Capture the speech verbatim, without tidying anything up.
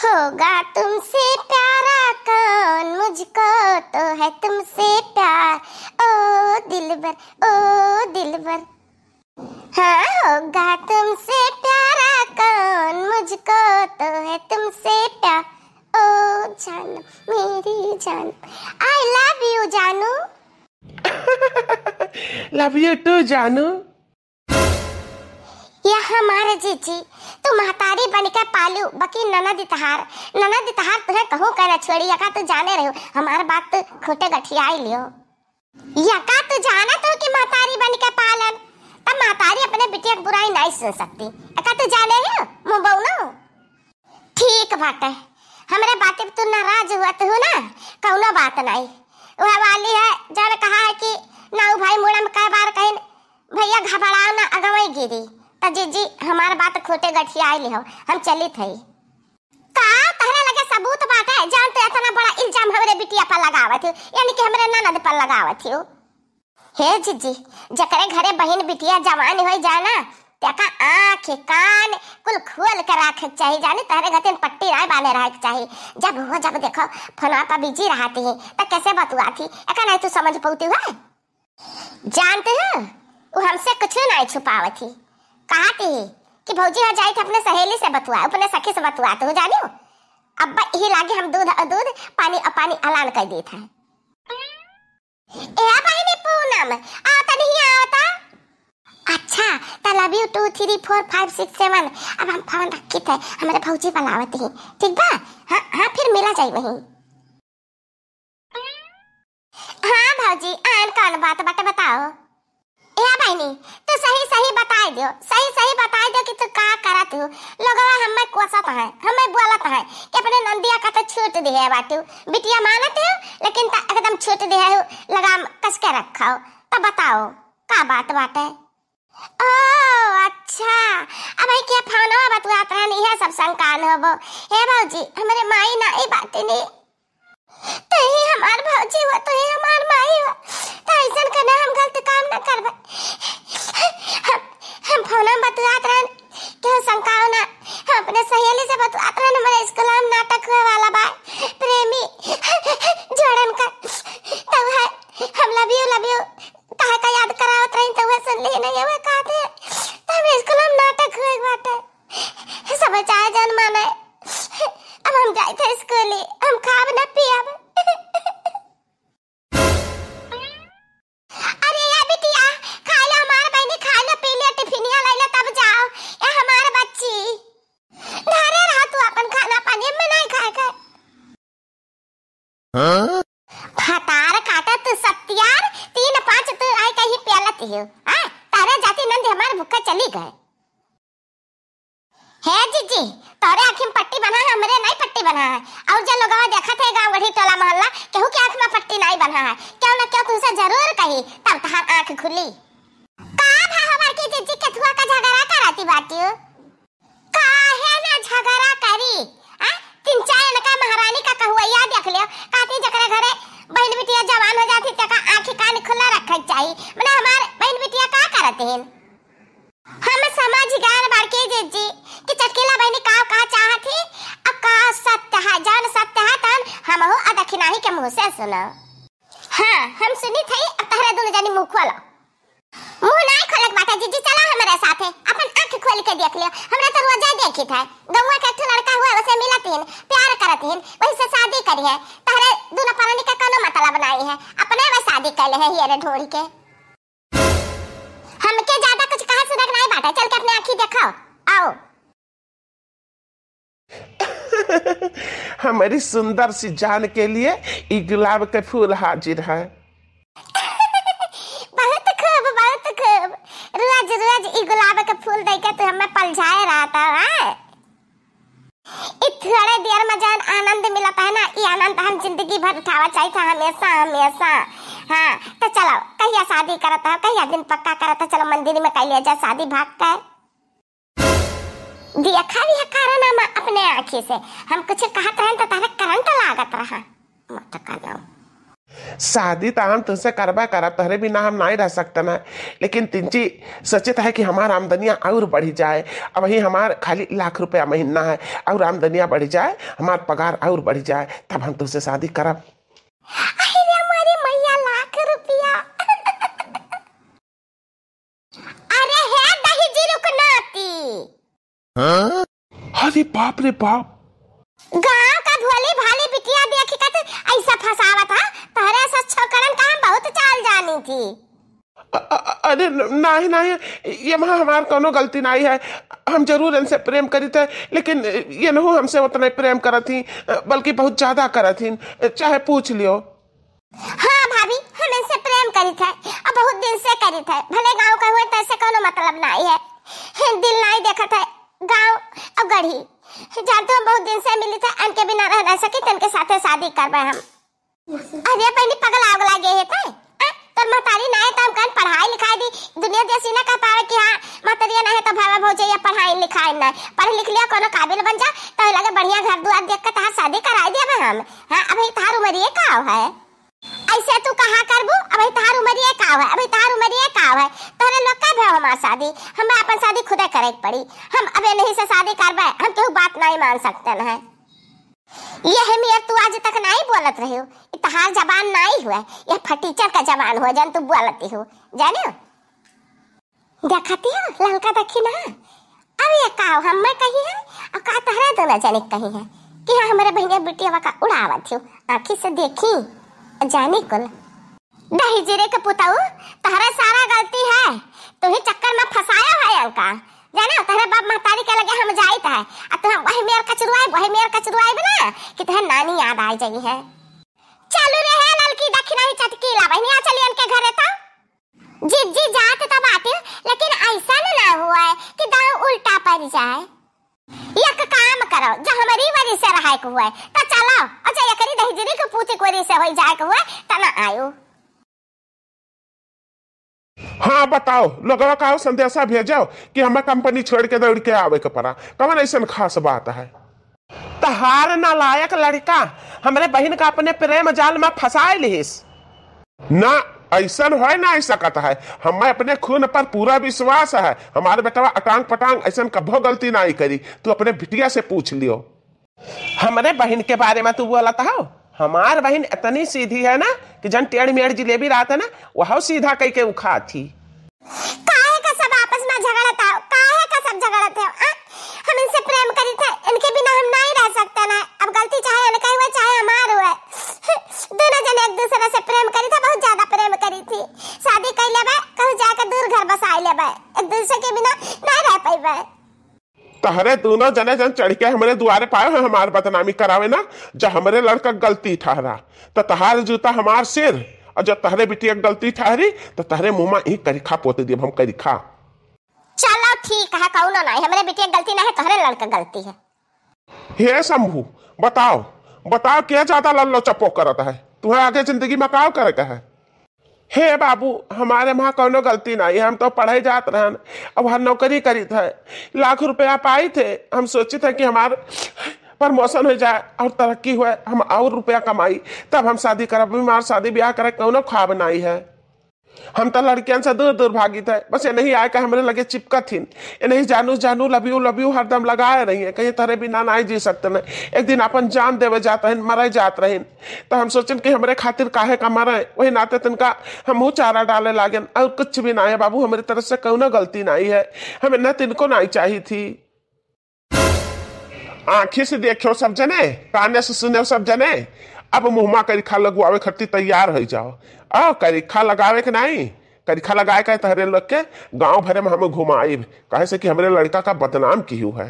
होगा तुमसे प्यारा कौन, मुझको तो है तुमसे प्यार, ओ दिलबर, ओ दिलबर। हाँ, होगा तुमसे प्यारा कौन, मुझको तो है तुमसे प्यार, ओ जान, मेरी जान, I love you जानू। Love you too जानू। या हमार जीजी, तू महतारी बनिके पालू, बकी ननद तहार, ननद तहार तुहे कहूँ के न छोड़ी, यका तू जाने रहो, हमार बात तू खूँटे गठियाई लियो। यका तू जानत हो कि महतारी बनिके पालन, तब महतारी अपने बिटिया के बुराई नाहीं सुन सकती। यका तू जाने हो, मुँह बउनो। ठीक बाटे, हमरे बात पे तू नाराज हुआ तू ना, कउनो बात नाहीं। वह वाली है, जौन कहा है कि नाऊ भाई मुड़ा में कै बार कहिन, "भइया घबराओ ना, अगवई गिरी।" त जीजी, हमार बात खूँटे गठियाई लिहो, हम चलित हई। का तहरे लगे सबूत बाटे, जौन तू एतना बड़ा इल्जाम हमरे बिटिया पर लगावत हो, यानी कि हमरे ननद पर लगावत हो? हे जीजी, जकरे घरे बहिन बिटिया जवान होइ जाए ना, तेका आँख, कान कुल खोल के राखे के चाही, जानी तहरे घतिन पट्टी नाय बांधे रहे के चाही। जब हुआ, जब देखो, फोनवा पर busy रहती ही, त कैसे बतुआती? एका नाय तू समझ पउती हुआ? जानती हो, उ हमसे कुछ नाय छुपावत ही। कहती ही कि भौजी, हाँ, जाइत अपने सहेली से बतुआ, अपने सखी से बतुआ, तू जानियो। अब यही लागे हम दूध और दूध, पानी और पानी अलान कर देत है। ए बहिनी पूनम, आओ तनी हियाँ आओ ता। अच्छा, त love you two three four five six seven। अब हम फोन रखित है, हमरे भौजी बुलावत ही, ठीक बा? हाँ, हाँ, फिर मिला जाई वहीं। हाँ भौजी, आन कौन बात बाटे बताओ? ए बहिनी, तू सही सही बताई दियो, सही सही बताई दियो कि तू का करत हो। लोगवा हमें कोसत है, हमें बोलत है कि अपने नंदिया का तो छूट दिहे बाटू, बिटिया मानत हो, लेकिन त एकदम छूट दिहे हो, लगाम कस के रखो। त बताओ, का बात बाटे? ओ अच्छा, अब ई के फोनवा बतुआत रहन, इहे सब शंका न होबो। हे भौजी, हमरे माई ना ई बात नी। तू ही हमार भौजी हुआ, तू ही हमार माई हुआ, त ऐसन कने हम गलत काम न करबे। हम, हम फोन में बतुआत रहन, केहू शंका हो ना, हम अपने सहेली से बतुआत रहन, हमारे स्कूल में नाटक हुए वाला बा, प्रेमी जोड़न का, तब है हम love you, love you कहा का याद करावत रही, त वह सुन ली नहीं, वह कहते, त हम स्कूल में नाटक हुए बाटे। सब चाहे जन माने। अब हम जाइत है स्कूली, हम खाब ना पियब। अरे या बिटिया, खा लो हमार बहिनी, खा लो, पी लो, टिफिनिया ले लो, तब जाओ। ए हमार बच्ची, घरे रह तू, अपन खाना पानी में नहीं खाए के। हाँ? फतार काटा तू सत्यार, तीन पाँच तू आई कहीं प्यालत हो, हाँ? तारे जाति नंद हमार भूखा चली गए। हे जीजी, तोरे आँखी में पट्टी बना है, हमरे नहीं पट्टी बना है। और जे लोगवा देखत है गाँव गढ़ी टोला मोहल्ला, केहू के आँख में पट्टी नहीं बना है। केहू ना केहू तुमसे जरूर कही, तब तहार आँख खुली। का भा हमार की जीजी केथुआ का झगड़ा कराती बाटियो? काहे ना झगड़ा करी? आ? तीन चार इनका महारानी का कहुआ देख लियो, कहती जकरे घरे बहन बिटिया जवान हो जाती, तेका आँखी कान खुला रखे के चाही। मने हमार बहन बिटिया का करत हैं? हम समझ गए बड़की जीजी कि चटकीला बहनी का कहा चाहत ही, अब का सत्य है, जौन सत्य है तौन हमहू अदखिनाही के मुँह से सुनो। हाँ, हम सुनी थी, अब तहरा दोनों जनी मुँह खोलो। मुँह नाई खोलक बाटे जीजी, चला हमरे साथे, अपन आँख खोल के देख लियो। हमरा तो रोजे देखित है, गौवा के एक ठो लड़का हुआ, उसे मिलत हिन, प्यार करत हिन, वही से शादी करी है। तहरे दुनो परानी के कोनो मतलब नाई है, अपने में शादी कैले है हियरे ढोरी के। हमके ज्यादा कुछ कहा सुनक नाई बाटे, चल के अपने आँखी देखाओ, आओ। हमारी सुंदर सी जान के लिए ई गुलाब के फूल हाजिर है। बहुत खूब, बहुत खूब। रोज, रोज ई गुलाब के फूल देके तू हमें पलझाए रहता है। ई थोड़े देर में जौन आनंद मिलत है ना, ई आनंद हम जिंदगी भर उठावा चाहिए था, हमेशा, हमेशा। हाँ, तो चलो, कहिया शादी करत है, कहिया दिन पक्का करत है, चलो मंदिर में कर लिया जाए शादी भाग कर। देखा भी है कारनामा अपने आँखी से। हम कुछ कहत रहन तो तहरे करंट लागत रहा। मत करो। शादी त हम तुहसे करबे करब, तोहरे बिना हम नाहीं रह सकतन है, लेकिन तिनची सोचित है कि हमार आमदनिया और बढ़ी जाए। अबहीं हमार खाली लाख रुपया महीना है, और आमदनिया बढ़ी जाए, हमार पगार और बढ़ी जाए, तब हम तुहसे शादी करब। अरे हमारी मैया, लाख रुपया। अरे हे दहिजरी क नाती। अरे बाप रे बाप। गाँव का भोली भाली बिटिया देखि के तू ऐसा फँसावत है, तोहरे से छोकरन का हम बहुत चाल जानी थी। अ-, अ-, अरे न-, नाहीं, नाहीं, ये वहाँ हमार कौनो गलती नाहीं है। हम जरूर इनसे प्रेम करित है, लेकिन ये नहू हमसे उतना ही प्रेम करत ही, बल्कि बहुत ज्यादा करत ही, चाहे पूछ लियो। हाँ भाभी, हम इनसे प्रेम करित है, अब बहुत दिन से करित है। भले गाँव का हुए, तैसे कौनो मतलब नाहीं है। दिल नाहीं देखत है गाँव और गढ़ी। जानते हो, हम बहुत दिन से मिलित है, इनके बिना रह ना सकी, तो इनके साथे शादी करबे हम। अरे बहनी, पगला उगला गए है तै? आ, तोर महतारी ना है तो हम कहन पढ़ाई लिखाई दी। दुनिया देसी ना कह पावे कि हाँ, महतरिया ना है तो भावा भौजैया पढ़ाई लिखाई ना। पढ़ लिख लिया, कोनो काबिल बन जा, तो लगे बढ़िया घर दुआर देख के तहार शादी कराई देबे हम। हाँ, अबही तहार उमरिये का है? ऐसे तू कहा करबू, अबही तहार उमरिये का है, अबही तहार उमरिये का है? तोहरे लोग का भे हमार शादी? हमें अपन शादी खुदे करे के पड़ी। हम अब इनही से शादी करबे, हम केहू बात नाहीं मान सकते न है। ये है मेर, तू आज तक नाहीं बोलत रही हो, ई तहार जबान नाहीं हुआ, ये फटीचर का जबान हुआ, जन तू बोलती हो, जाने हो? देखती हो, ललका देखी ना, अब ये का हमें कही है, और का तोहरा दोनों जने कही है कि हाँ, हमारे बहिनिया बिटिया का उड़ावत हो, आँखी से देखी, जानी कुल। दहिजरे के पुतऊ, तोहरे सारा गलती है, तू ही चक्कर में फँसायो है अंका। जाने, तोहरे बाप महतारी के लगे हम जाइत है, आ तू वही मेर कचरुआई, वही मेर कचरुआई बना कि तोहरे नानी याद आ जाई है। चलू रे हे ललकी, दखिनही चटकीला बहिनिया, चलियन के घरे तो। जिज्जी जात तो बाटे, लेकिन ऐसा न ना हुआ है कि दांव उल्टा पड़ जाए। एक काम करो, जो हमारी वरी से रहाय के हुआ है, तो चलो, और जो एकरी दहिजरी के पूती कोरी से होई जाए के हुआ है, तो ना आयो। हाँ, बताओ, लोगवा का संदेशा भेजो कि हमें कंपनी छोड़ के दौड़ के आवे के पड़ा। कवन ऐसन खास बात है? तहार नालायक लड़का हमरे बहिन का अपने प्रेम जाल में फंसाए लिहिस। ना, ऐसन होए ना सकत है। हमें अपने खून पर पूरा विश्वास है। हमार बेटवा अटांग पटांग ऐसन कभो गलती नाहीं करी। तू अपने बिटिया से पूछ लियो। हमरे बहिन के बारे में तू बोलत हो? हमार बहिन इतनी सीधी है ना कि जन टेढ़ मेढ़ जिलेबी रहत है ना, वह सीधा कई के उखात ही। काहे का सब आपस में झगड़त हो? काहे का सब झगड़त हो? आ? हम इनसे प्रेम करित है, इनके बिना हम नाहीं रह सकते ना। अब गलती चाहे इनका हुए, चाहे हमार हुए, दोनों जने एक दूसरे से प्रेम करित है, बहुत ज्यादा प्रेम करित ही। शादी कर लेबे, कहूँ जाके दूर घर बसाई लेबे, एक दूसरे के बिना नाहीं रह पइबे। तहरे दोनों जने जन चढ़ के हमरे दुआरे पाए हैं हमार बदनामी करावे ना, जब हमरे लड़का गलती ठहरा तो तहार जूता हमार सिर, और जब तहरे बिटिया गलती ठहरी तो तहरे मुँह में ही करिखा पोत दियब हम, करिखा। चलो ठीक है, कौनो नाहीं, हमरे बिटिया गलती ना है, तोहरे लड़का गलती है। हे शंभू, बताओ, बताओ, के ज्यादा लल्लो चप्पो करत है? तुम्हें आगे जिंदगी में का करे के है? हे बाबू, हमारे वहाँ कौनो गलती नाहीं है, हम तो पढ़े जात रहन, अब हर नौकरी करित है, लाख रुपया पाई थे, हम सोचित है कि हमार प्रमोशन हो जाए और तरक्की हुए, हम और रुपया कमाई, तब हम शादी करब। हमार शादी ब्याह करे कौनो ख्वाब नाहीं है। हम तो लड़कियन से दूर दूर भागित है, बस ये नहीं आए के हमरे लगे चिपकत हिन, ये नहीं जानू जानू, लव यू लव यू हरदम लगाए रही है, कहीं तोहरे बिना नाहीं जी सकते न। एक दिन अपन जान देवे जात रहिन, मरे जात रहिन, तो हम सोचन कि हमरे खातिर काहे का मरे, वही नाते तिनका हमहू चारा डाले लागेन, और कुछ भी नाहीं है बाबू, हमरे तरफ से कौनो गलती नाहीं है, हमें न तिनको नाहीं चाही थी। आँखी से देखो सब जने, काने से सुनो सब जने, अब मुँहमा करिखा लगवावे खातिर तैयार होइ जाओ। आ करिखा लगावे के नाहीं, करिखा लगाए के तहरे लोग के गाँव भरे में हम घुमाइब, काहे से कि हमरे लड़का का बदनाम किहू है।